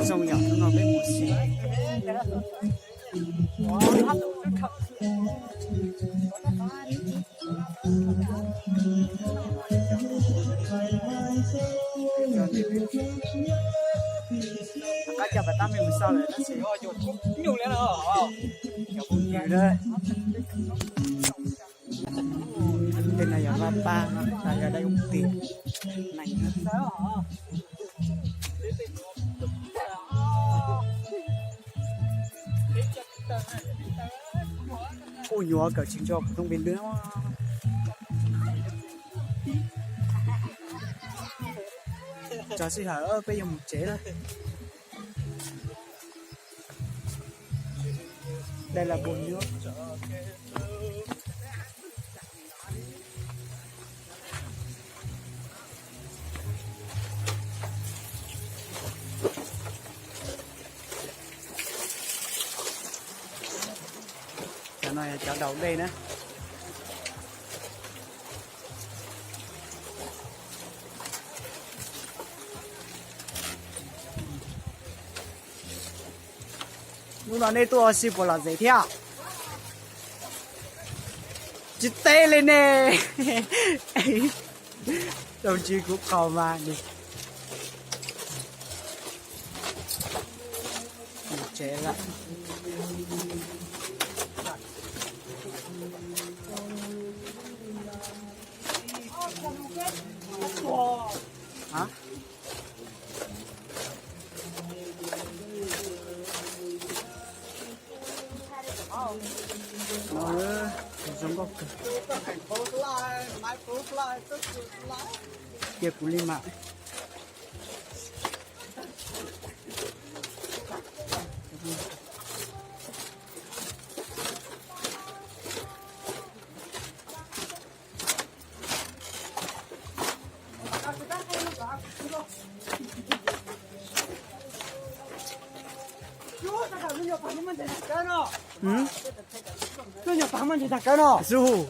Zoo yom, hnub no peb mus si. Qab cov pas tab mej mus xauj lawm tab sis nyuj li no, cov phooj ywg na. Tej no yog vaj paj, no yog dab ub tis nees. Kuj nyuam kawm tsis ntsog kuv rooj npe lwg. Tso sij hawm peb yuav mus tsev lawm. Dai las npus nyuaj. Cov no yog cov daus dej na. Hnub no nej tuaj ua si puas lom zem thiab? Tsis teb li ne. Tau ntsis kuv qhov mas tsev lawm. No zoo nkauj kawg. Cia kuv li mas. Zus.